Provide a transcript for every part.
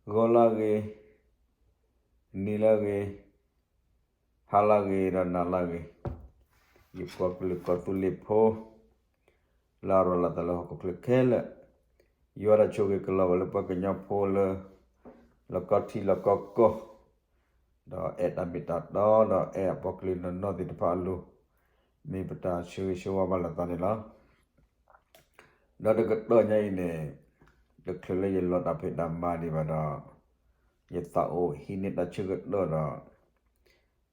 ဂီၤလၢဂ့ၤ, နံၤလၢဂ့ၤ, ဟါလၢဂ့ၤ ဒီးနၤလၢဂ့ၤ, ယပှၤကလုာ်ကီၢ်သူလ့ၤဖိ လၢအရၤလီၤသးလၢဟီၣ်ခိၣ်ချၢခဲလၢာ်, ယွၤတၢ်ဆိၣ်ဂ့ၤကလီၤဘၣ်လၢပှၤကညီဖိလၢ လီၢ်ကီထံလီၢ်ကီကီၢ်, ဒီးအဲၣ်တၢ်မ့ၢ်တၢ်တီ ဒီးအဲၣ်အပှၤကလုာ်နီၢ်နီၢ်သ့ၣ်တဖၣ်အလိၤ, မ့ၢ်ပတၢ်ဆၢဂ့ၤဆၢဝါဘၣ်လိာ်သးန့ၣ်လီၤ. ဒီးတကတီၢ်ညါအံၤန့ၣ်, တချုးလၢယလီၤတၢ်ဖံးတၢ်မၤဒံးဘၣ်ဒီး, ယသးအိၣ်ဟံးန့ၢ်တၢ်ဆၢကတီၢ်ဒီး,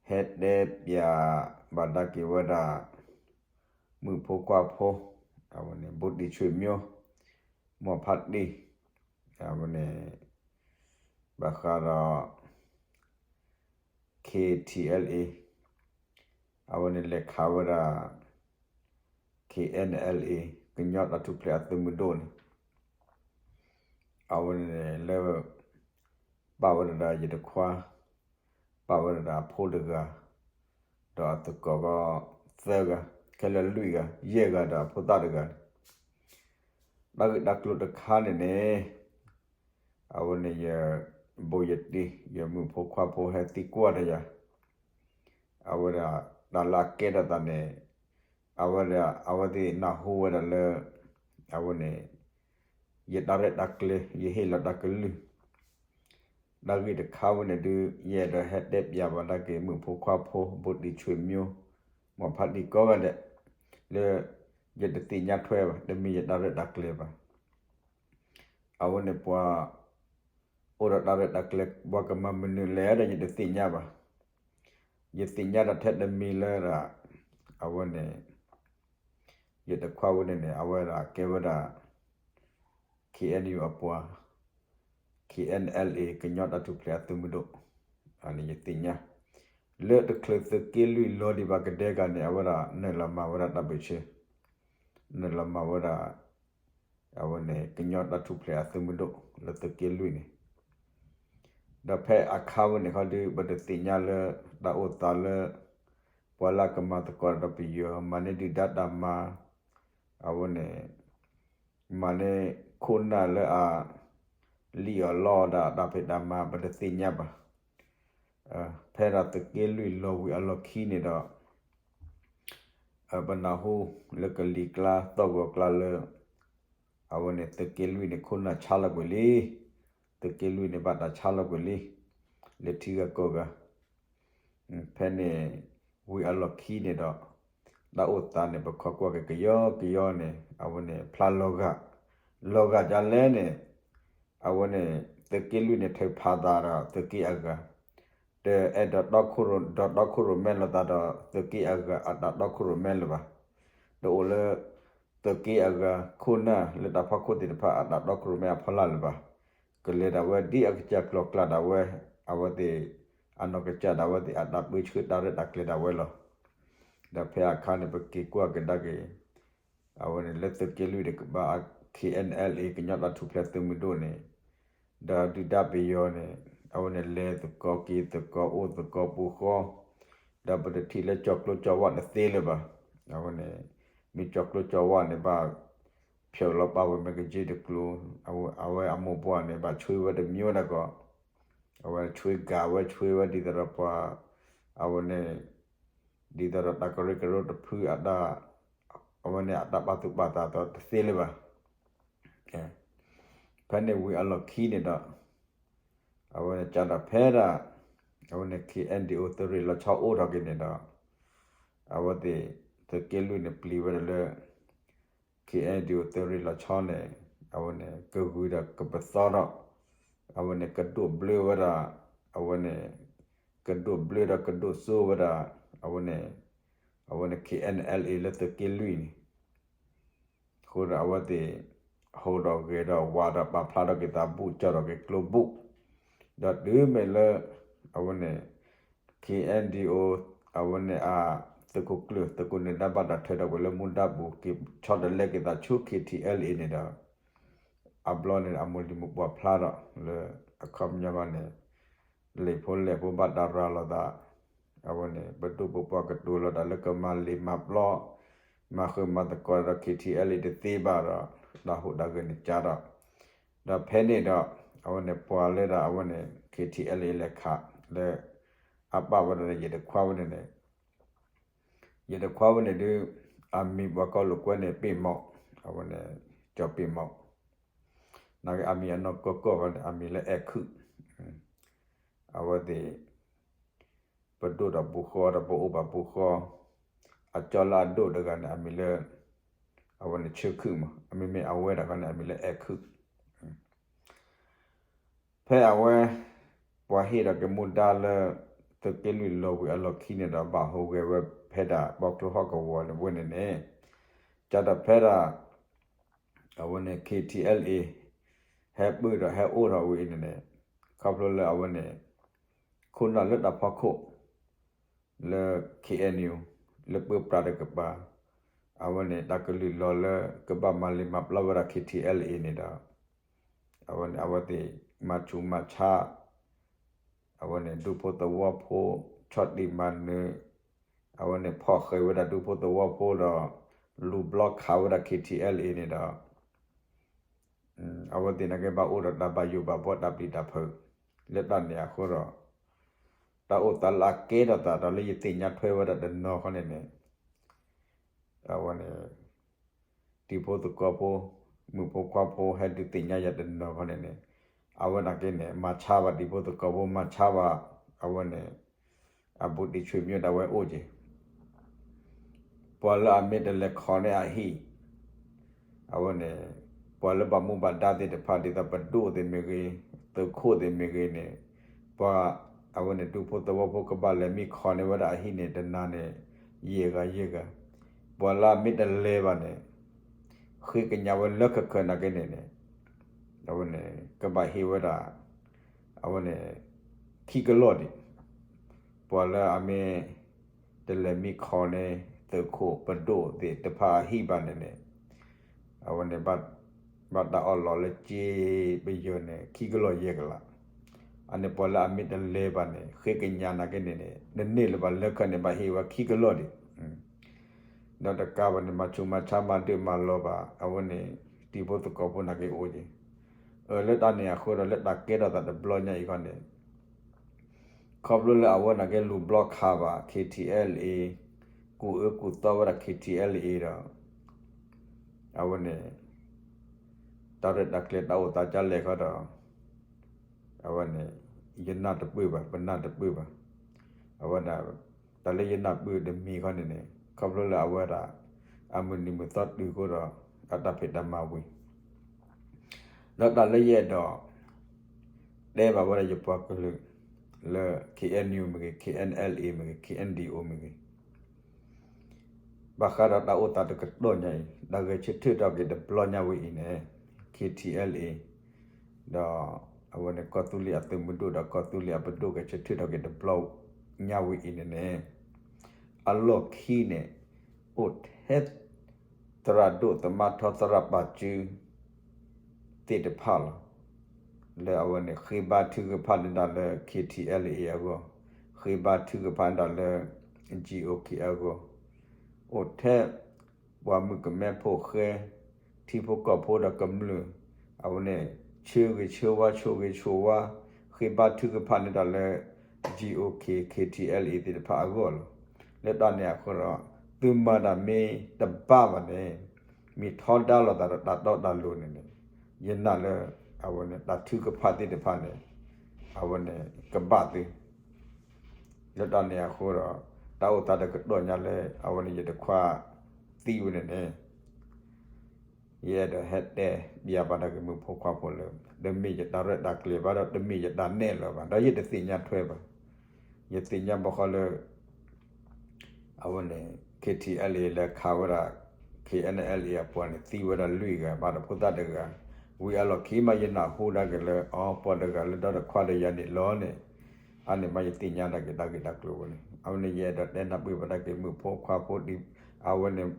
ဟဲတဲပျးဘၣ်ဒၣ်က့ၤဝဲဒၣ် မုၣ်ဖိခွါဖိ, အဝဲန့ၣ် ဘိတံၤဆွေမျိုး, မီၢ်ဖးတံၢ်, အဝဲန့ၣ် ဘၣ်ဃးဒီး KTLA, အဝဲန့ၣ်လဲၤခးဝဲဒၣ် KNLA ကညီတၢ်ထူၣ်ဖျဲးအသုးမုၢ်ဒိၣ်န့ၣ်, အဝဲန့ၣ်လၢ ပာ်ဝဲဒၣ်ဒီးယတခွါ, ပာ်ဝဲဒၣ်ဒီးအဖိတဂၤ, ဒီးအသကိးကီးသၢဂၤ, ခဲလၢာ်လွံၢ်ဂၤ, ယဲၢ်ဂၤဒီးအဖိသၣ်တဂၤန့ၣ်, တၢ်ဂ့ၢ်တၢ်ကျိၤတခါန့ၣ်န့ၣ်, အဝဲန့ၣ်ယ ဘိယတံၤ ယမုၣ်ဖိခွါဖိဟဲသံကွၢ်ဒီးယၤ, အဝဲဒၣ် တၢ်လၢအကဲထီၣ်သးန့ၣ်, အဝဲဒၣ် အဝဲသ့ၣ်နၢ်ဟူဝဲဒၣ်လၢ အဝဲန့ၣ် ယတၢ်ရဲၣ်တၢ်ကျဲၤ ယဟ့ၣ်လီၤတၢ်ကလုၢ်, တၢ်ဂ့ၢ်တခါဝဲန့ၣ်ဒုး ယအဲၣ်ဒိးဟဲတဲပျးဘၣ်ဒၣ်က့ၤ မုၣ်ဖိခွါဖိ ဘိတံၤဆွေမျိုး, မီၢ်ဖးတံၢ်ကိးဂၤဒဲး, လၢ ယတသ့ၣ်ညါထွဲဘၣ်, တမ့ၢ်ယတၢ်ရဲၣ်တၢ်ကျဲၤဘၣ်. အဝဲန့ၣ်ပှၤ အိၣ်ဒီးတၢ်ရဲၣ်တၢ်ကျဲၤ ပှၤကမၤမနုၤလဲၣ်ဒီးယတသ့ၣ်ညါဘၣ်. ယသ့ၣ်ညါတၢ်ထဲတမံၤလၢဒၣ် အဝဲန့ၣ် ယတခွါဝဲန့ၣ်န့ၣ် အဝဲဒၣ်ကဲဝဲဒၣ် KNU အပှၤ, KNLA ကညီတၢ်ထူၣ်ဖျဲးအသုးမုၢ်ဒိၣ်, န့ၣ်ယသ့ၣ်ညါ, လၢတချုးသုးက့လွံၢ်လီၤဒံးဘၣ်ကဒဲကၤန့ၣ် အဝဲဒၣ်နုာ်လီၤမၤဝဲဒၣ်တၢ်ပၢၢ်ဆၢ, နုာ်လီၤမၤဝဲဒၣ် အဝဲန့ၣ် ကညီတၢ်ထူၣ်ဖျဲးအသုးမုၢ်ဒိၣ် လၢသုးက့လွံၢ်န့ၣ်, ဒီးဖဲအခါဝဲန့ၣ်ခီဒုး ပတသ့ၣ်ညါလၢ တၢ်အိၣ်သးလၢ ပှၤလၢအကမၤသကိးဒီးပယီၤ မၤန့ၢ်ဒုၣ်ဒါတၢ်မၤ, အဝဲန့ၣ် မၤန့ၢ်ခိၣ်နၢ်လၢအ လံၣ်အီၤလီအီၤဒီးအတၢ်ဖံးတၢ်မၤ ပတသ့ၣ်ညါဘၣ်. ဖဲဒၣ်သုးက့လွံၢ်လီၤဝံၤအလီၢ်ခံန့ၣ်ဒီး ပနၢ်ဟူလၢကလံၤကျါသီၣ်ဂီၤကျါလၢ အဝဲန့ၣ်သုးက့လွံၢ်န့ၣ် ခိၣ်နၢ်ဆါလီၤကွံာ်လံ, သုးက့လွံၢ်န့ၣ် ဘၣ်တၢ်ဆါလီၤကွံာ်လံ, လၢထံဂၤကီၢ်ဂၤ ဖဲန့ၣ် ဝံၤအလီၢ်ခံန့ၣ်ဒီး တၢ်အိၣ်သးန့ၣ် ပခိးကွၢ်က့ၤကယီကယီန့ၣ် အဝဲန့ၣ် ဖျါလီၤဂာ်, လီၤဂာ်ဒ်လဲၣ်န့ၣ် အဝဲန့ၣ် သုးက့လွံၢ်န့ၣ် ထုးဖးသးဒီးသုးက့အဂၤ, တအဲၣ်ဒိးတီခိၣ်ရိၣ်မဲလိာ်သးဒီးသုးက့အဂၤအတၢ်တီခိၣ်ရိၣ်မဲလၢၤဘၣ်. တအိၣ်လၢ သုးက့အဂၤခိၣ်နၢ်လၢတၢ်ဖီခိၣ်သ့ၣ်တဖၣ်အတၢ်တီခိၣ်ရိၣ်မဲအဖီလာ်လၢၤဘၣ်. ကလဲၤဒၣ်ဝဲဒ်အကစၢ်ကျီၢ်ကျါဒၣ်ဝဲ, အဝဲသ့ၣ် အနီၢ်ကစၢ်ဒၣ်ဝဲသ့ၣ် အတၢ်ပၢဆှၢတၢ်ရဲၣ်တၢ်ကျဲၤဒၣ်ဝဲလီၤ. ဒီးဖဲအခါန့ၣ် ပက့ၤကွၢ်ကဒါက့ၤ အဝဲန့ၣ်လၢသုးက့လွံၢ်တကပၤ KNLA ကညီတၢ်ထူၣ်ဖျဲးသုးမုၢ်ဒိၣ်န့ၣ် ဒီးဒုၣ်ဒါပယီၤန့ၣ် အဝဲန့ၣ်လဲၤသကိးက့ၤသကိးအိၣ်သကိးပူၤဃီ, ဒီးပတထံၣ်လၢကၠီၤကျိကၠီၤဝါတသ့လၢၤဘၣ်. အဝဲန့ၣ် မ့ၢ်ကၠီၤကျိကၠီၤဝါန့ၣ် ဘၣ်ဖျိးလီၤပာ်ဝဲမဲာ်ကက့တကျိၤ, အဝဲအမိၢ်ပှၢ်န့ၣ် ဘၣ်ဆွ့ဝဲတမံၤဝဲဒၣ်ကီး, အဝဲဆွ့ကၤဝဲဆွ့ဝဲဒ်သိးဒီးပှၤ အဝဲန့ၣ် ဒ်သိးဒီးတၢ်ကရၢကရိတဖုအတၢ် အဝဲန့ၣ်အတၢ်ပာ်သူၣ်ပာ်သးဒီးတသ့လၢၤဘၣ်. ဖဲန့ၣ်ဝံၤအလီၢ်ခံန့ၣ်ဒီး အဝဲန့ၣ်ကဒီးဖဲဒၣ် အဝဲန့ၣ် KNDO သုးရ့ၣ်လီၤဆီအိၣ်ထီၣ်က့ၤန့ၣ်ဒီး အဝဲသ့ၣ် သုးက့လွံၢ်န့ၣ်ပျံၤဝဲဒၣ်လၢ KNDO သုးရ့ၣ်လီၤဆီန့ၣ် အဝဲန့ၣ်ကဂုၤဒီးကပသီဒီး အဝဲန့ၣ်ကဒိၣ်ဘျၢဝဲဒၣ် အဝဲန့ၣ် ကဒိၣ်ဘျၢဒီးကဒိၣ်စိဝဲဒၣ် အဝဲန့ၣ် အဝဲန့ၣ် KNLA လၢသုးက့လွံၢ်န့ၣ် အဃိဒီးအဝဲသ့ၣ် ဟူးဒီးဂဲၤဒီးဝးဒီးပာ်ဖျါထီၣ်က့ၤသးဘူးကၠီထီၣ်က့ၤကျိဘူး, ဒီးတုၤမ့ၢ်လၢ အဝဲန့ၣ် KNDO အဝဲန့ၣ်အသုးခိၣ်ကျၢၢ် သုးခိၣ်နၢၤဒါဘၣ်တၢ်ထၢထီၣ်ကွံာ်လၢမူဒါပူၤ က့ၤဆီတလဲက့ၤသးဆူ KTLA န့ၣ်ဒီး အဘျီန့ၣ် အမိၢ်လံၤမိၢ်ပှၢ်ဖျါထီၣ်လၢအခီပညီဘၣ်န့ၣ် လံာ်ဖိလဲၢ်ဖိဘၣ်တၢ်ရၤလီၤသး အဝဲန့ၣ် ပဒိၣ်ပပှၢ်ကတိၤလီၤတၢ်လၢကမၤလံာ်မၤပျီ မၤဃုာ်မၤသကိးဒီး KTLA တသ့ဘၣ်ဒီး တၢ်ဟူးတၢ်ဂဲၤန့ၣ်ကၢ်ဒီး ဒီးဖဲန့ၣ်ဒီး အဝဲန့ၣ်ပှၤလၢဒၣ်အဝဲန့ၣ် ခ့ထံအဲလ်အ့ လဲၤခး လၢ အပာ်ဝဲဒၣ်ဒီးယတခွါဝဲန့ၣ်န့ၣ် ယတခွါဝဲန့ၣ်ဒုး အမံၤပှၤကိးလိာ်ကွဲန့ၣ် ပ့ၢ်မီၣ်, အဝဲန့ၣ် ကၠီၤပ့ၢ်မီၣ်, နာ်က့အမံၤအနီၢ်ကီၢ်ကီၢ်ဂီၢ်န့ၣ် အမံၤလၢအဲၣ်ခုၣ်, အဝဲသ့ၣ် ပဒိၣ်ဒီးပူၤဃီဒီးပအိၣ်ဘၣ်ပူၤဃီ, အကၠီလၢအဒိၣ်တဂၤန့ၣ် အမံၤလၢ အဝဲန့ၣ်ဆၢခုၣ်မး, အမ့မ့ၢ်အဝဲဒၣ်ခီန့ၣ် အမံၤလၢအဲၣ်ခုၣ် ဖဲအဝဲ ပှၤဟ့ၣ်ဒီးက့ၤမူဒါလၢ သုးက့လွံၢ်လီၤဝံၤအလီၢ်ခံန့ၣ်ဒီး ဘၣ်ဟူးဂဲၤဝဲဖဲဒၣ်ဘီကျိဟီၣ်ကဝီၤန့ၣ်ဝဲန့ၣ်န့ၣ်, ကဒီးဖဲဒၣ် အဝဲန့ၣ် ခ့ထံအဲလ်အ့ ဟဲပၢၢ်ဒီးဟဲအိၣ်ထီၣ်ဝံၤအံၤန့ၣ်န့ၣ်, ခီဖျိလၢအဝဲန့ၣ် ခိၣ်နၢ်လၢတၢ်ဖီခိၣ် လၢ ခ့ၣ်အဲၣ်ယူၣ် လၢပၢပြးတကပၤ, အဝဲန့ၣ် တၢ်ကလုၢ်လီၤလၢကဘၣ်မၤလံၤမၤပျီဝဲဒၣ် ခ့ထံအဲလ်အ့န့ၣ်ဒီး အဝဲန့ၣ် အဝဲသ့ၣ်မၤဆူးမၤဆါ အဝဲန့ၣ် ဒူဖိသဝီဖိ ဆီၣ်တံၢ်မၤနၢၤ, အဝဲန့ၣ် ဖီၣ်ဃဲၤဝဲဒၣ်ဒူဖိသဝီဖိဒီး လူၤဘျီခးဝဲဒၣ် ခ့ထံအဲလ်အ့န့ၣ်ဒီး အဝဲသ့ၣ်နာ်က့ဘၣ်အိၣ်ဒီးတၢ်ဘၣ်ယိၣ်ဘၣ်ဘှီတၢ်ပျံၤတၢ်ဖုး လၢတၢ်န့ၣ်အဃိဒီး တၢ်အိၣ်သးလၢအကဲထီၣ်သးဒီးလၢယသ့ၣ်ညါထွဲဝဲဒၣ်တနီၤခီန့ၣ်န့ၣ် အဝဲန့ၣ် တံၤဖိသကိးဖိ မုၣ်ဖိခွါဖိ ဟဲဒုးသ့ၣ်ညါယၤတနီၤခီန့ၣ်န့ၣ် အဝဲနာ်က့န့ၣ် မၤဆါဘၣ်တံၤဖိသကိးဖိ မၤဆါဘၣ် အဝဲန့ၣ် အဘူးတံၢ်ဆွေမျိုးဒၣ်ဝဲအိၣ်က့ၤ ပှၤလၢအမ့ၢ်တလဲၤခီန့ၢ်အဟံၣ် အဝဲန့ၣ် ပှၤလၢဘၣ်မူဘၣ်ဒါသ့ၣ်တဖၣ် ဒ်သိးပဒိၣ်သ့ၣ်မ့ၢ်ဂ့ၤ သုးခိၣ်သ့ၣ်မ့ၢ်ဂ့ၤန့ၣ် ပှၤ အဝဲန့ၣ် ဒူဖိသဝီဖိကဘၣ်လဲၤမံခီန့ၢ်ဝဲဒၣ်အဟံၣ်န့ၣ် တနၤန့ၣ် ယဲၢ်ဂၤယဲၢ်ဂၤ ပှၤလၢအမ့ၢ်တလဲၤဘၣ်န့ၣ် ဃ့ကညးဝဲလၢခၢၣ်ခၢၣ်နာ်က့န့ၣ်န့ၣ် အဝဲန့ၣ် ကဘၣ်ဟ့ၣ်ဝဲဒၣ် အဝဲန့ၣ် ခံကလီၢ်ဒံး ပှၤလၢအမ့ၢ် တလဲၤမံခီန့ၢ် သုးခိၣ်ပဒိၣ်သ့ၣ်တဖၣ်အဟံၣ်ဘၣ်န့ၣ်န့ၣ် အဝဲန့ၣ် ဘၣ်တၢ်အီၣ်လီၤလၢက့ပယီၤန့ၣ် ခံကလီၢ်ယဲၢ်ကလး အန့ၣ်ပှၤလၢအမ့ၢ်တလဲၤဘၣ်န့ၣ် ဃ့ကညးနာ်က့န့ၣ်န့ၣ် နန့ၢ်လၢၤဘၣ်လၢခၢၣ်န့ၣ် ဘၣ်ဟ့ၣ်ဝဲခံကလီၢ်ဒံး ဒီးတကးဘၣ်န့ၣ် မၤဆူးမၤဆါမၤဒုးမၤလီၤဘၣ် အဝဲန့ၣ် တံၤဖိသကိးဖိနာ်က့အိၣ်က့ၤ အၢလၢတၢ်န့ၣ်အဃိဒီးလၢတၢ်ကဲထီၣ်သးတဘျီညါအံၤခီန့ၣ် ခီဖျိလၢအဝဲနာ်က့လူၤဘျီခးဘၣ် ခ့ထံအဲလ်အ့ ကူၣ်အၢကူၣ်သီဝဲဒၣ် ခ့ထံအဲလ်အ့ ဒီး အဝဲန့ၣ် တၢ်ရဲၣ်တၢ်ကျဲၤတၢ်အိၣ်သးကလဲၣ်ခီဒီး အဝဲန့ၣ် ယနၢ်တပၢၢ်ဘၣ် ပနၢ်တပၢၢ်ဘၣ် အဝဲဒၣ် တၢ်လၢယနၢ်ပၢၢ်တမံၤခီန့ၣ်န့ၣ် ခီဖျိလၢအဝဲဒၣ် အမုၢ်နံၤမုၢ်သီတုၤအဃိဒီး အတၢ်ဖံးတၢ်မၤဝံၤ ဒီးတၢ်လၢယအဲၣ်ဒိး တဲဘၣ်ဝဲဒၣ်ယပှၤကလုာ် လၢ ခ့ၣ်အဲၣ်ယူၣ် မ့ၢ်ဂ့ၤ ခ့ၣ်အဲၣ်အဲလ်အ့ မ့ၢ်ဂ့ၤ ခ့ၣ်အဲၣ်ဒံၣ်အိၣ် မ့ၢ်ဂ့ၤ ဘၣ်ဃးဒီးတၢ်အိၣ်သးတကတီၢ်ညါအံၤ တၢ်ဂဲၤဆၢထၢၣ်ထီၣ်က့ၤတဘျီညါဝဲအံၤန့ၣ် ခ့ထံအဲလ်အ့ ဒီး အဝဲန့ၣ် ကီၢ်သူလ့ၤအသုးမုၢ်ဒိၣ်ဒီး ကီၢ်သူလ့ၤအပဒိၣ်ဂဲၤဆၢထၢၣ်ထီၣ်က့ၤတဘျီညါဝဲအံၤန့ၣ်န့ၣ် အလီၢ်ခံန့ၣ် အိၣ်ထဲ သရၣ်ဒိၣ်သမါထီသရၣ်ပာ်စု သ့ၣ်တဖၣ်လီၤ. လၢအဝဲန့ၣ် ဃ့ဘါထုကဖၣ်န့ၢ်တၢ်လၢ ခ့ထံအဲလ်အ့ အဂီၢ်, ဃ့ဘါထုကဖၣ်န့ၢ်တၢ်လၢ ကၠံၣ်အိၣ်ခ့ၣ် အဂီၢ်, အိၣ်ထဲ ပှၤမုၣ်ကမဲဖိဃဲ ထံဖိကီၢ်ဖိဒီးကမျၢၢ် အဝဲန့ၣ် ဆၢဂ့ၤဆၢဝါ ဆိၣ်ဂ့ၤဆိၣ်ဝါ ဃ့ဘါထုကဖၣ်န့ၢ်တၢ်လၢ ကၠံၣ်အိၣ်ခ့ၣ် ခ့ထံအဲလ်အ့ သ့ၣ်တဖၣ်အဂီၢ်လီၤ. လၢတၢ်န့ၣ်အဃိဒီး သုမၤတၢ်မ့ၢ်တဘၣ်ဘၣ်န့ၣ် မ့ၢ်ထီဒါလိာ်သးဒီးတၢ်တီတၢ်လိၤန့ၣ်န့ၣ် ယနာ်လၢ အဝဲန့ၣ် တၢ်ထုကဖၣ်သ့ၣ်တဖၣ်န့ၣ် အဝဲန့ၣ် ကဘၣ်သု လၢတၢ်န့ၣ်အဃိဒီး တၢ်အိၣ်သးတကတီၢ်ညါလၢ အဝဲန့ၣ် ယတခွါသံဝဲန့ၣ်န့ၣ် ယအဲၣ်ဒိးဟဲတဲ ပျးဘၣ်တၢ်က့ၤမုၣ်ဖိခွါဖိလၢ တမ့ၢ်ယတၢ်ရဲၣ်တၢ်ကျဲၤဘၣ်ဒီး တမ့ၢ်ယတၢ်နဲၣ်လီၤဘၣ် ဒီးယတသ့ၣ်ညါထွဲဘၣ်. ယသ့ၣ်ညါဘၣ်ဃီလၢ အဝဲန့ၣ် ခ့ထံအဲလ်အ့ လဲၤခးဝဲဒၣ် ခ့ၣ်အဲၣ်အဲလ်အ့ အပှၤန့ၣ် သံဝဲဒၣ်လွံၢ်ဂၤ ဘၣ်ဒီးဖိသၣ်တဂၤ, ဝံၤအလီၢ်ခံမး ယနၢ်ဟူဒၣ်က့ၤလၢ အီ ပှၤတဂၤလၢဒီတခွါဒီးယၤန့ၣ်လီၤန့ၣ်, အန့ၣ်မးယသ့ၣ်ညါဒၣ်က့ၤတၢ်ဂ့ၢ်တၢ်ကျိၤဝဲန့ၣ်, အဝဲန့ၣ် ယအဲၣ်ဒိးတဲနၢ်ပၢၢ်ဘၣ်တၢ်က့ၤမုၣ်ဖိခွါဖိဒ် အဝဲန့ၣ်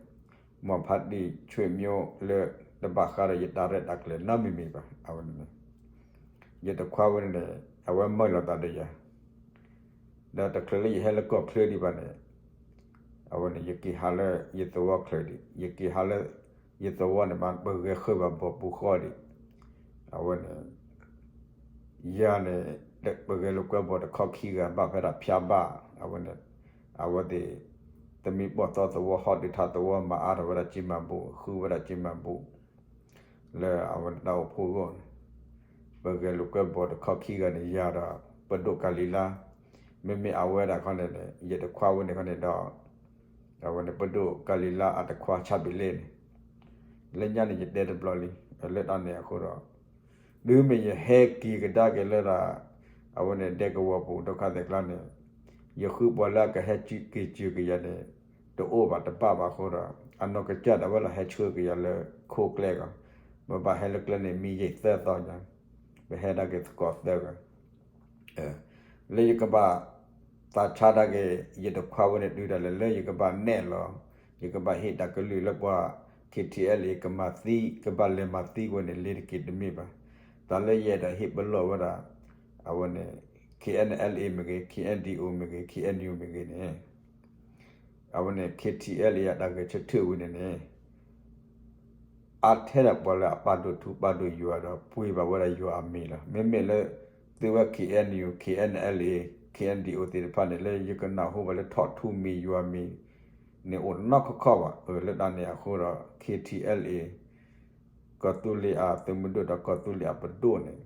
မိၢ်ဖးတံၢ်ဆွေမျိုးလၢ တဘၣ်ဃးဒီးယတၢ်ရဲၣ်တၢ်ကျဲၤနီတမံၤမံၤဘၣ် အဝဲန့ၣ် ယတခွါဝဲန့ၣ် အဝဲမၢလီၤသးဒီးယၤ ဒီးတချုးလၢယဟဲလၢကီၢ်ချၢဒံးဘၣ်န့ၣ် အဝဲန့ၣ် ယက့ၤဟးလၢယသဝီချၢဒံး, ယက့ၤဟးလၢယသဝီန့ၣ်မး ပဂဲၤဃၢၤဘၣ်ဘီပူၤဃီဒံး, အဝဲန့ၣ် ယၤန့ၣ် ပဂဲၤလိာ်ကွဲဘီၣ်တခီခံဂၤ ဘၣ်ဖဲဒၣ်ဖၠါဘၣ် အဝဲန့ၣ် အဝဲသ့ၣ် သမံပီၣ်သီသဝီ ဟီၣ်ဒုးထးသဝီ မၤအါထီၣ်ဝဲဒၣ်ကၠံမၤဘူၣ် ဃုဝဲဒၣ်ကၠံမၤဘူၣ် လၢအဝဲန့ၣ်တၢ်အိၣ်ဖှိၣ်အဂီၢ်န့ၣ် ပဂဲၤလိာ်ကွဲဘီၣ်တခီခံဂၤန့ၣ် ယၤဒီး ပဒိၣ်ကၤလံၤလါ မ့မ့ၢ်အဝဲဒၣ်ခီန့ၣ်န့ၣ် ယတခွါဝဲန့ၣ်ခီန့ၣ်ဒီး အဝဲန့ၣ် ပဒိၣ်ကၤလံၤလါအတခွါဆၣ်ဘ့ၣ်လဲၣ်န့ၣ် လၢညါန့ၣ် ယတဲတဘျီလံ လၢတၢ်န့ၣ်အဃိဒီး တုၤမ့ၢ်ယဟဲက့ၤကဒါက့ၤလၢဒၣ် အဝဲန့ၣ် ဒဲကဝီၤပူၤ ဒိခါသဲးကျါန့ၣ် ယဃုပှၤလၢအကဟဲက့ၤစၢၤက့ၤယၤန့ၣ် တအိၣ်ဘၣ်တဘၣ်ဘၣ်အဃိဒီး အနီၢ်ကစၢ်ဒၣ်ဝဲလီၤဟဲဆှၢက့ၤယၤလၢခိကျဲကီး ပဘၣ်ဟဲလၢကျဲန့ၣ် မံယံာ်သၢသီညါ ပဟဲဒၣ်က့ၤသကိးသၢဂၤ လၢယကဘၣ်သးဆါဒၣ်က့ၤ ယတခွါဝဲန့ၣ် တုၤဒၣ်လဲာ်လၢယကဘၣ်နဲၣ်လီၤ ယကဘၣ်ဟ့ၣ်တၢ်ကလုၢ်လၢပှၤ K T L A ကမၤသံ ကဘၣ်လဲၤမၤသံဝဲန့ၣ် လ့ၤတက့ၤတမ့ၢ်ဘၣ်. တၢ်လၢယအဲၣ်ဒိးဟ့ၣ်ပလီၢ်ဝဲဒၣ် အဝဲန့ၣ် K N L A မ့ၢ်ဂ့ၤ K N D O မ့ၢ်ဂ့ၤ K N U မ့ၢ်ဂ့ၤန့ၣ် အဝဲန့ၣ် K T L A အတၢ်ဂဲၤဆၢထၢၣ်ဝဲန့ၣ်န့ၣ် အါထဲဒၣ်ပှၤလၢအပာ်ဒိၣ်ထူပာ်ဒိၣ်ယွၤဒီး ပှ့ၤဘၣ်ဝဲဒၣ်ယွၤအမံၤလီၤ. မ့မ့ၢ်လၢ သုဝဲ K N U, K N L A, K N D O သ့ၣ်တဖၣ်န့ၣ် လၢယကနၢ်ဟူဘၣ်လၢထီၣ်ထူမံၤယွၤမံၤန့ၣ် အိၣ်နီၢ်ခီခီဘၣ်. လၢတၢ်န့ၣ်အဃိဒီး K T L A ကီၢ်သူလ့ၤအသုးမုၢ်ဒိၣ်ဒီးကီၢ်သူလ့ၤအပဒိၣ်န့ၣ်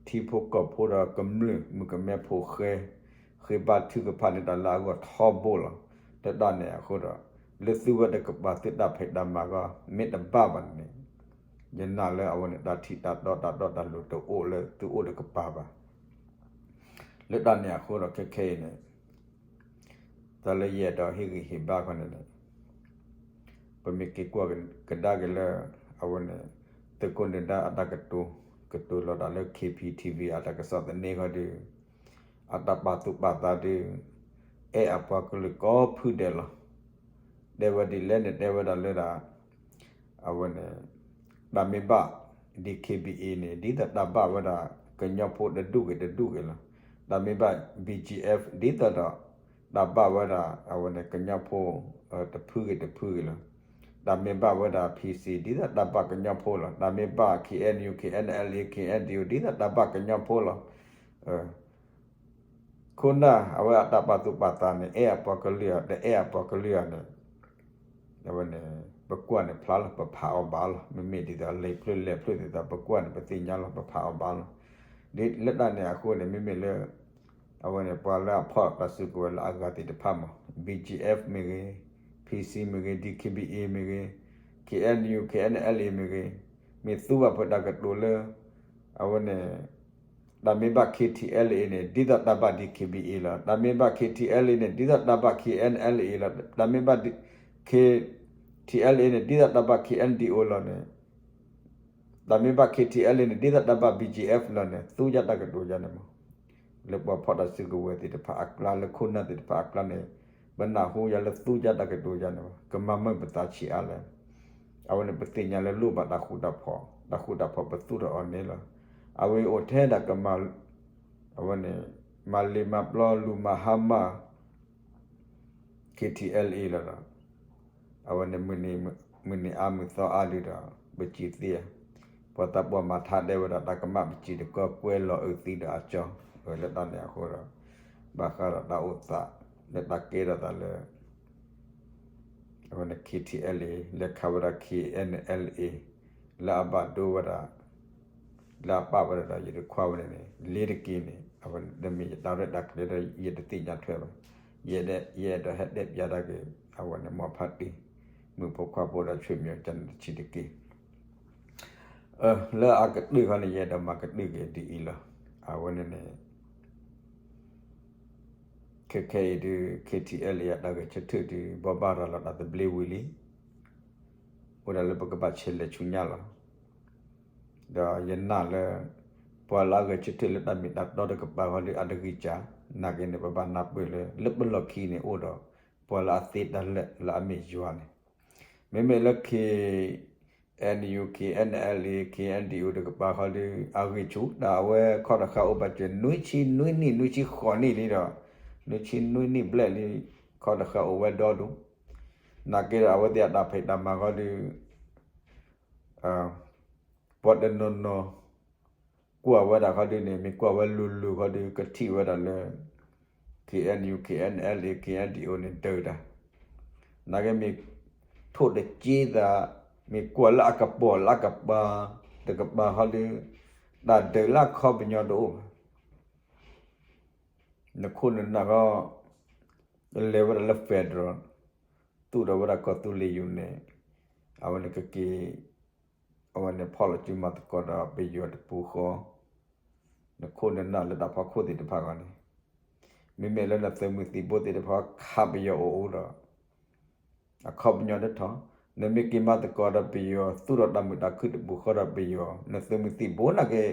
ထံဖိကီၢ်ဖိဒီးကမျၢၢ်မုၣ်ကမဲဖိဃဲ ဃ့ဘါထုကဖၣ်န့ၢ်တၢ်လၢအဂီၢ်ထီဘိလီၤ. လၢတၢ်န့ၣ်အဃိဒီး လၢသုဝဲတကပၤသုတၢ်ဖံးတၢ်မၤအဂီၢ် မ့ၢ်တဘၣ်ဘၣ်န့ၣ် ယနာ်လၢအဝဲန့ၣ် တၢ်ထံၣ်တၢ်တီတၢ်တီတၢ်လိၤတအိၣ်လၢသုအိၣ်တကပၤဘၣ်. လၢတၢ်န့ၣ်အဃိဒီးခဲခဲအံၤန့ၣ် တၢ်လၢယအဲၣ်ဒိးဟ့ၣ်ဂံၢ်ဟ့ၣ်ဘါခီန့ၣ်န့ၣ် ပမ့ၢ်က့ၤကွၢ်ကဒါက့ၤလၢ အဝဲန့ၣ် သုးခိၣ်နၢၤဒါအတၢ်ကတိၤ ကတိၤလီၤတၢ်လၢ K P T V အတၢ်ကစီၣ်သန့ခီဒုး အတၢ်ပာ်သူၣ်ပာ်သးဒုး အဲၣ်အပှၤကလုာ်ကိးဖုဒဲးလီၤ. တဲဝဲဒ်လဲၣ်န့ၣ် တဲဝဲဒၣ်လၢဒၣ် အဝဲန့ၣ် တၢ်မ့ၢ်ဘၣ် D K B A န့ၣ် ဒ်သိးတၢ်ဘၣ်ဝဲဒၣ်ကညီဖိတဒူၣ်ဂ့ၤတဒူၣ်ဂ့ၤလီၤ. တၢ်မ့ၢ်ဘၣ် B G F ဒ်သိးဒီး တၢ်ဘၣ်ဝဲဒၣ် အဝဲန့ၣ် ကညီဖိ တဖုဂ့ၤတဖုဂ့ၤလီၤ. တၢ်မ့ၢ်ဘၣ်ဝဲဒၣ် P C ဒ်သိးတၢ်ဘၣ်ကညီဖိလီၤ. တၢ်မ့ၢ်ဘၣ် K N U, K N L A, K N D O ဒ်သိးတၢ်ဘၣ်ကညီဖိလီၤ. ခိၣ်နၢ် အဝဲအတၢ်ပာ်သူၣ်ပာ်သးန့ၣ် အဲၣ်အပှၤကလုာ်ဧါ တအဲၣ်အပှၤကလုာ်ဧါန့ၣ် အဝဲန့ၣ် ပကွၢ်န့ၣ်ဖျါလီၤ ပဖးအီၤဘၣ်လီၤ. မ့မ့ၢ်ဒ်သိးလံာ်ဖျၢၣ်လဲၢ်ဖျၢၣ်သ့ၣ်တဖၣ် ပကွၢ်န့ၣ် ပသ့ၣ်ညါလီၤ ပဖးအီၤဘၣ်လီၤ. ဒ်လၢတၢ်န့ၣ်အဃိန့ၣ် မ့မ့ၢ်လၢ အဝဲန့ၣ် ပှၤလၢအဖီၣ်တၢ်စုကဝဲၤလၢအဂၤသ့ၣ်တဖၣ်မး B G F မ့ၢ်ဂ့ၤ P C မ့ၢ်ဂ့ၤ D K B A မ့ၢ်ဂ့ၤ K N U, K N L A မ့ၢ်ဂ့ၤ မ့ၢ်သူဘၣ်ဖဲတၢ်ကတိၤလၢ အဝဲန့ၣ် တၢ်မ့ၢ်ဘၣ် K T L A န့ၣ် ဒ်သိးတၢ်ဘၣ် D K B A လီၤ. တၢ်မ့ၢ်ဘၣ် K T L A န့ၣ် ဒ်သိးတၢ်ဘၣ် K N L A လီၤ. တၢ်မ့ၢ်ဘၣ် K T L A န့ၣ် ဒ်သိးတၢ်ဘၣ် K N D O လီၤန့ၣ် တၢ်မ့ၢ်ဘၣ် K T L A န့ၣ် ဒ်သိးတၢ်ဘၣ် B G F လီၤန့ၣ် သူယါတၢ်ကတိၤယါန့ၣ်မး လၢပှၤဖီၣ်တၢ်စုကဝဲၤသ့ၣ်တဖၣ်အကျါ လၢခိၣ်နၢ်သ့ၣ်တဖၣ်အကျါန့ၣ် ပနၢ်ဟူယါလၢသူယါတၢ်ကတိၤယါန့ၣ်မး ကမၤမၢပသးဆံးအါလဲၣ်. အဝဲန့ၣ် ပသ့ၣ်ညါလၢလိၣ်ဘၣ်တၢ်ဃူတၢ်ဖိး တၢ်ဃူတၢ်ဖိးပသူၣ်ထီၣ်အီၤန့ၣ်လီၤ. အဝဲအိၣ်ထဲဒၣ်ကမၤ အဝဲန့ၣ် မၤလ့ၤမၤပျီလူၤမၤဟါမၢ် K T L A လီၤဒီး အဝဲန့ၣ် မုၢ်နံၤအါမုၢ်သီအါဒုးဒီး ပစံးသ့ဧါ, ပှၤသးပှၢ်မၤထါတဲဝဲဒၣ် တၢ်ကမၣ်ပစံးတကီၢ် ကွဲလီၤအုးသံဒီးအကၠီ, လၢတၢ်န့ၣ်အဃိဒီး ဘၣ်ဃးဒီးတၢ်အိၣ်သး လၢတၢ်ကဲထီၣ်သးလၢ အဝဲန့ၣ် K T L A လဲၤခးဝဲဒၣ် K N L A လၢအဘၣ်ဒိဝဲဒၣ် လၢအပာ်ဝဲဒၣ်ဒီး ယတခွါဝဲန့ၣ်န့ၣ် လ့ၤတက့ၤန့ၣ် အဝဲန့ၣ် တမ့ၢ်ယတၢ်ရဲၣ်တၢ်ကျဲၤဒီး ယတသ့ၣ်ညါထွဲဘၣ်. ယအဲၣ်ဒိး ယအဲၣ်ဒိးဟဲတဲပျးတၢ်က့ၤ အဝဲန့ၣ် မိၢ်ဖါတံၢ် မုၣ်ဖိခွါဖိဒီး ဆွေမျိုး ကနတဆံးတက့ၢ်. လၢအကတၢၢ်ခီန့ၣ် ယအဲၣ်ဒိးမၤကတၢၢ်က့ၤဒ်အံၤလီၤ. အဝဲန့ၣ်န့ၣ် ခဲခဲအံၤဒုး K T L A အတၢ်ဂဲၤဆၢထၢၣ်ဒုး ဘိးဘၣ်ရၤလီၤတၢ်သဘျ့ဝံၤလံ. အိၣ်ဒၣ်လၢပကဘၣ်ဆဲးလဲၤဆူညါလီၤ. ဒီးယနာ်လၢ ပှၤလၢအဂဲၤဆၢထၢၣ်လၢတၢ်မ့ၢ်တၢ်တီတကပၤဃီဒုး အတဂံၢ်စၢ်, နာ်က့န့ၣ် ပဘၣ်နၢ်ပၢၢ်လၢ လၢပလီၢ်ခံန့ၣ်အိၣ်ဒီး ပှၤလၢအသ့တၢ်လၢာ်လၢအမ့ၢ်ယွၤန့ၣ်, မ့မ့ၢ်လၢ K N U, K N L A, K N D O တကပၤဃီဒုး အဂံၢ်ဆူၣ် တၢ်အဝဲခီၣ်တဃာ်အိၣ်ဘၣ်စၢၤ နွံဆံနွံနံၣ် နွံဆံဃိးနံၣ်လံဒီး နွံဆံနွံနံၣ်ဘျဲၣ်လံ ခီၣ်တဃာ်အိၣ်ဝဲဒီဒူၣ်, နာ်က့ဒီး အဝဲသ့ၣ်အတၢ်ဖံးတၢ်မၤဃီဒုး ပှၤတနီၤနီၤ ကွၢ်ဝဲဒၣ်ခီဒုန့ၣ် မ့ၢ်ကွၢ်ဝဲလိၤလိၤခီဒု ကထံၣ်ဝဲဒၣ်လၢ K N U, K N L A, K N D O န့ၣ် ဒုးတၢ်, နာ်က့မ့ၢ်ထိၣ်တက့သး, မ့ၢ်ကွၢ်လၢအကပီၤလၢအကပၤ, တကပၤခီဒု, တၢ်ဒုးလၢအခီပညီတအိၣ်ဘၣ်. နခိၣ်နနၢ်ခီ, လဲၤဝဲဒၣ်လၢ federal, သူၣ်ထီၣ်ဝဲဒၣ်ကီၢ်သူလ့ၤယူၤန့ၣ်, အဝဲန့ၣ်ကက့ၤ, အဝဲန့ၣ်ဖီၣ်လီၤစုမၤသကိးဒီးပယီၤတပူၤဃီ, နခိၣ်နနၢ်လၢတၢ်ဖီခိၣ်သ့ၣ်တဖၣ်ဂီၢ်န့ၣ်, မ့မ့ၢ်လၢနသုးမုၢ်သံၣ်ဘိသ့ၣ်တဖၣ်ခးပယီၤအိၣ်အိၣ်ဒီး အခီပညီတထီၣ်, နမ့ၢ်က့ၤမၤသကိးဒီးပယီၤ သူၣ်ထီၣ်တၢ်မုာ်တၢ်ခုၣ်တပူၤဃီဒီးပယီၤ နသုးမုၢ်သံၣ်ဘိနာ်က့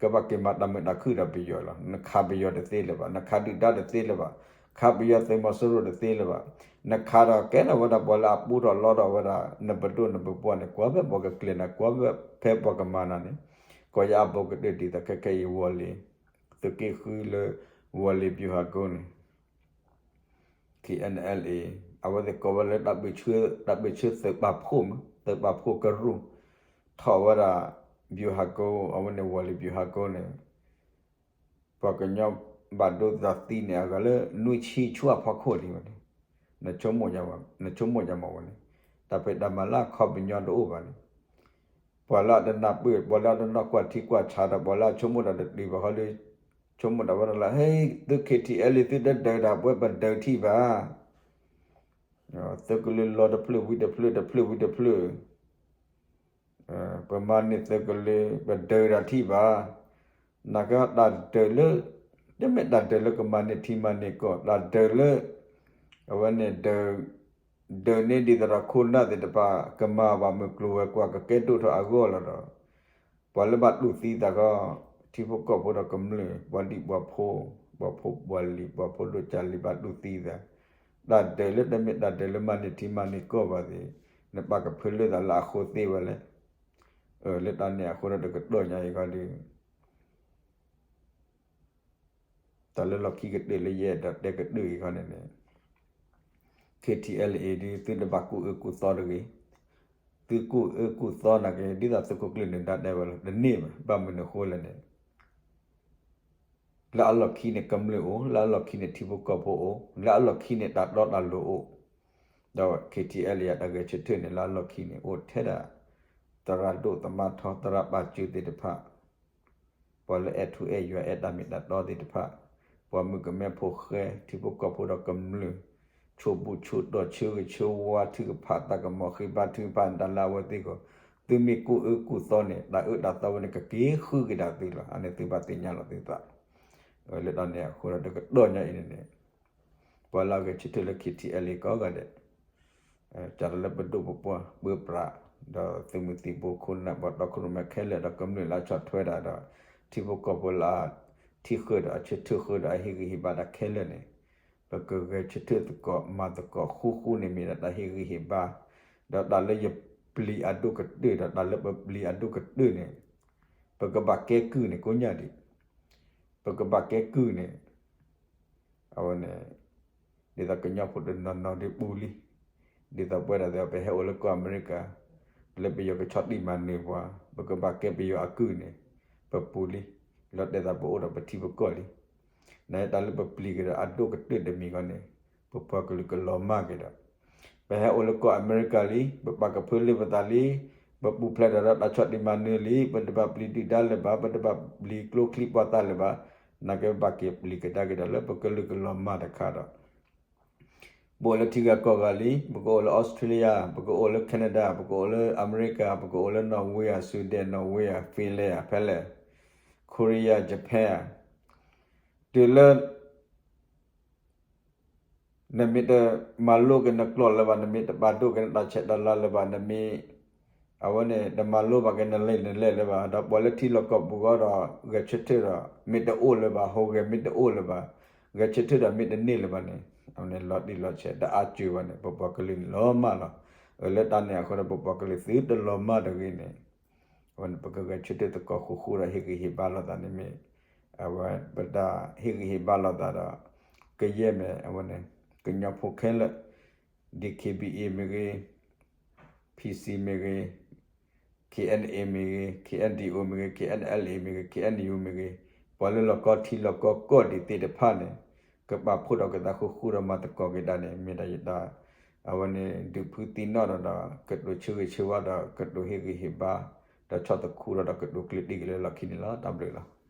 ကဘၣ်က့ၤမၤတၢ်မုာ်တၢ်ခုၣ်ဒီးပယီၤလီၤ. နခးပယီၤတသ့လၢၤဘၣ်, နခးဒုၣ်ဒါတသ့လၢၤဘၣ်, ခးပယီၤသုးမီၤစိရိၤတသ့လၢၤဘၣ်, နခးဒီးကဲထီၣ်ဝဲဒၣ်ပှၤလၢအပူထီၣ်လီထီၣ်ဝဲဒၣ် နပဒိၣ်နပပှၢ်န့ၣ် ကွၢ်ဖဲပှၤကကျဲၤနၤ ကွၢ်ဖဲပှၤကမၤနၤန့ၣ်, ကီၢ်ယအဘိကတၢၢ်ဒ်သိးခဲခဲအံၤဝီၤလ့ၤ, သုးက့ဃုလၢ ဝီၤလ့ၤ ဗျူဟာကုန်းန့ၣ် K N L A, အဝဲသ့ၣ်ကိးဝဲလၢ တၢ်ဘ့ၣ်ဆၢသုးပာ်ဖှိၣ်မး, သုးပာ်ဖှိၣ်ကရူၢ်, ထီၣ်ဝဲဒၣ် ဗျူဟာကုန်း, အဝဲန့ၣ် ဝီၤလ့ၤ ဗျူဟာကုန်းန့ၣ်, ပှၤကညီဘၣ်ဒိသးသံန့ၣ် အဂၤလၢနွံဆံဆူအဖီခိၣ်လံဝဲန့ၣ်, နဆိကမိၣ်ယၤမးဝဲန့ၣ်, တၢ်ဖံးတၢ်မၤလၢအခီပညီတအိၣ်ဘၣ်န့ၣ် ပှၤလၢအတနၢ်ပၢၢ် ပှၤလၢအတနီၢ်ကွၢ်ထံကွၢ်ဆးဒီး ပှၤလၢအဆိကမိၣ်တၢ်တတုၤဘၣ်ဃီဒီး ဆိကမိၣ်တၢ်ဝဲဒၣ်လၢ ဟဲ သုး K T L A သုတဒုးတၢ် ပဝဲပဒုးထံၣ်ဘၣ်, သုးကလၢၤလီၤတဖျၢၣ်ဝံၤတဖျၢၣ် တဖျၢၣ်ဝံၤတဖျၢၣ် ပမၤန့ၢ်သုးကလၢၤ ပဒုးတၢ်ထံၣ်ဘၣ်, နာ်က့တၢ်ဒုးလၢ တမ့ၢ်တၢ်ဒုးလၢကမၤန့ၢ်ထံမၤန့ၢ်ကီၢ် တၢ်ဒုးလၢ အဝဲန့ၣ် ဒုးန့ၢ်ဒ်သိးဒီးခိၣ်နၢ်သ့ၣ်တဖၣ် ကမၤဘၣ်မုၢ်ကျိၤဝဲၤကွာ် ကကဲဒိၣ်ထီၣ်အဂီၢ်လီၤဒီး ပှၤလၢဘၣ်တူၢ်သံသးဃီ ထံဖိကီၢ်ဖိဒီးကမျၢၢ် ပှၤဒံၣ်ပှၤဖိ ပှၤဖိပှၤလံၤ ပှၤဖိဒိၣ်ကၢ်လံၤ ဘၣ်တူၢ်သံသး, တၢ်ဒုးလၢတမ့ၢ်တၢ်ဒုးလၢမၤန့ၢ်ထံမၤန့ၢ်ကီၢ်ဘၣ်သ့ၣ် နပာ်ကဖၢလၢသးလၢအဃိသ့ဝဲလဲၣ်. လၢတၢ်န့ၣ်အဃိဒီးတကတီၢ်ညါအံၤခီဒီး တၢ်လၢလီၢ်ခံကတၢၢ်လၢယအဲၣ်ဒိးတဲကတၢၢ်အံၤခီန့ၣ်န့ၣ် K T L A ဒ်သုတဘၣ်ကူၣ်အၢကူၣ်သီတဂ့ၤ, သုကူၣ်အၢကူၣ်သီနာ်က့ ဒ်သိးသုးခိၣ်ကျၢၢ်နၢၤဒါတဲဝဲလီၤ တန့ၢ်ဘၣ်. ဘၣ်မနုၤအဃိလဲၣ်န့ၣ် လၢအလီၢ်ခံန့ၣ်ကမျၢၢ်အိၣ်, လၢအလီၢ်ခံန့ၣ်ထံဖိကီၢ်ဖိအိၣ်, လၢအလီၢ်ခံန့ၣ်တၢ်တီတၢ်လိၤအိၣ်, ဒီး K T L A အတၢ်ဂဲၤဆၢထၢၣ်န့ၣ် လၢအလီၢ်ခံန့ၣ် အိၣ်ထဲဒၣ် သရၣ်ဒိၣ်သမါထီ သရၣ်ပာ်စၢၤသ့ၣ်တဖၣ် ပှၤလၢအဲၣ်ထူအဲၣ်ယွၤအဲၣ်တၢ်မ့ၢ်တၢ်တီသ့ၣ်တဖၣ်, ပှၤမုၣ်ကမဲဖိဃဲ ထံဖိကီၢ်ဖိဒီးကမျၢၢ်, ဆိးဘူးဆိးတီၤ ဆၢဂ့ၤဆၢဝါထုကဖၣ် သးကမီၤဃ့ဘါထုကဖၣ်န့ၣ် တၢ်လၢအဝဲသ့ၣ်ဂီၢ်, သုမ့ၢ်ကူၣ်အၢကူၣ်သီန့ၣ် တၢ်အၢတၢ်သီဝဲန့ၣ် ကက့ၤဃုက့ၤဒၣ်သုလီၤ. အန့ၣ်သုဘၣ်သ့ၣ်ညါလီၤသုသး, လၢတၢ်န့ၣ်အဃိဒီးတကတီၢ်ညါအံၤန့ၣ်န့ၣ် ပှၤလၢအဂဲၤဆၢထၢၣ်လၢ K T L A ကိးဂၤဒဲး တၢ်လၢပဒိၣ်ပပှၢ်ပၢပြး ဒီးသုးမုၢ်သံၣ်ဘိခိၣ်နၢ် ပှၤတီခိၣ်ရိၣ်မဲခဲလၢာ်ဒီးကမျၢၢ်လၢအဆီၣ်ထွဲတၢ်ဒီး ထံဖိကီၢ်ဖိလၢအထံၣ်ဃုာ်ဒီးအဆၢထၢၣ်ဃုာ်ဒီးအဟ့ၣ်ဂံၢ်ဟ့ၣ်ဘါတၢ်ခဲလၢာ်န့ၣ် ပကဂဲၤဆၢထၢၣ်သကိးမၤသကိးဃူဃူန့ၣ်မ့ၢ်ဒၣ်တၢ်ဟ့ၣ်ဂံၢ်ဟ့ၣ်ဘါ, ဒီးတၢ်လၢယပျံၤအဒိၣ်ကတၢၢ်ဒီးတၢ်လၢပပျံၤအဒိၣ်ကတၢၢ်န့ၣ် ပကဘၣ်ကဲကုၢ်န့ၣ်ကိညၣ်ဒံး, ပကဘၣ်ကဲကုၢ်န့ၣ် အဝဲန့ၣ် ဒ်သိးကညီဖိတနီၤနီၤဒ်ပူၤလံ, ဒ်သိးပဝဲဒၣ်သ့ၣ် ပဟဲအိၣ်လၢကီၢ်အမဲရကၤ လၢပယီၤကဆီၣ်တံၢ်မၤနၢၤပှၤ ပကဘၣ်ကဲပယီၤအကုၢ်န့ၣ် ပပူၤလံ, လီၤတဲာ်သးပအိၣ်ဒီးပထံပကီၢ်လံ. နတၢ်လၢပပျံၤက့ၤဒီးအဒိၣ်ကတၢၢ်တမံၤဂီၢ်န့ၣ် ပပှၤကလုာ်ကလီၤမၢ်က့ၤဒီး ပဟဲအိၣ်လၢကီၢ်အမဲရကၤလံ, ပပာ်ကဖၢလၢပသးလံ, ပပူၤဖျဲးဒီးတၢ်ဆီၣ်တံၢ်မၤနၢၤလံ, ပတဘၣ်ပျံၤဒုၣ်ဒါလၢၤဘၣ်, ပတဘၣ်ပျံၤကျိချံမျိာ်သၣ်လၢၤဘၣ်, နာ်က့ပဘၣ်က့ၤပျံၤကဒါက့ၤဒီးလၢပကလုာ်ကလီၤမၢ်တခါဒီး ပအိၣ်လၢထံဂၤကီၢ်ဂၤလံ, ပကအိၣ်လၢ Australia, ပကအိၣ်လၢ Canada, ပကအိၣ်လၢအမဲရကၤ, ပကအိၣ်လၢ Norway ဧါ, Sweden, Norway ဧါ, Finland ဧါ, ဖဲလဲၣ်, Korea, Japan ဧါ, တုၤလၢ နမ့ၢ်တမၤလိက့ၤနကျိာ်လၢၤဘၣ်, နမ့ၢ်တပာ်ဒိၣ်က့ၤနတၢ်ဆဲးတၢ်လၤလၢၤဘၣ်, နမ့ၢ် အဝဲန့ၣ် တမၤလိဘၣ်က့ၤနလဲၤနလဲၤလၢၤဘၣ်, ဒီးပှၤလၢထံလီၢ်ကီၢ်ပူၤဃီဒီး ဂဲၤဆၢထၢၣ်ဒီး မ့ၢ်တအိၣ်လၢၤဘၣ်, ဟူးဂဲၤမ့ၢ်တအိၣ်လၢၤဘၣ်, ဂဲၤဆၢထၢၣ်ဒီးမ့ၢ်တန့ၢ်လၢၤဘၣ်န့ၣ် အဝဲန့ၣ်လီၤတံၢ်လီၤဆဲး တအါစၢၤဘၣ်န့ၣ် ပပှၤကလုာ်န့ၣ်လီၤမၢ်လီၤ. လၢတၢ်န့ၣ်အဃိဒီး ပပှၤကလုာ်သုတလီၤမၢ်တဂ့ၤန့ၣ် အဝဲန့ၣ် ပကဂဲၤဆၢထၢၣ်သကိးဃူဃူဒီးဟ့ၣ်ဂံၢ်ဟ့ၣ်ဘါလိာ်သးန့ၣ်မ့ၢ် အဝဲပတၢ်ဟ့ၣ်ဂံၢ်ဟ့ၣ်ဘါလိာ်သးဒီး ကယဲၢ်မ့ၢ် အဝဲန့ၣ် ကညီဖိခဲလၢာ် D K B A မ့ၢ်ဂ့ၤ, P C မ့ၢ်ဂ့ၤ, K N A မ့ၢ်ဂ့ၤ, K N D O မ့ၢ်ဂ့ၤ, K N L A မ့ၢ်ဂ့ၤ, K N U မ့ၢ်ဂ့ၤ, ပှၤလၢလီၢ်ကီထံလီၢ်ကီကီၢ်ဒံးသ့ၣ်တဖၣ်န့ၣ် ကပာ်ဖှိၣ်ဒီးကသးဃူဃူဒီးမၤသကိးက့ၤဒၣ်န့ၣ် မ့ၢ်ဒၣ်ယတၢ် အဝဲန့ၣ် ဒုးဖုသံနီၣ်ဒီး ကတိၤဆၢဂ့ၤဆၢဝါဒီး ကတိၤဟ့ၣ်ဂံၢ်ဟ့ၣ်ဘါ ဒီးဆီၣ်သခူဒီး ကတိၤကျၢၢ်တံၢ်က့ၤလၢလီၢ်ခံန့ၣ်လီၤ. တၢ်ဘျုးလီၤ.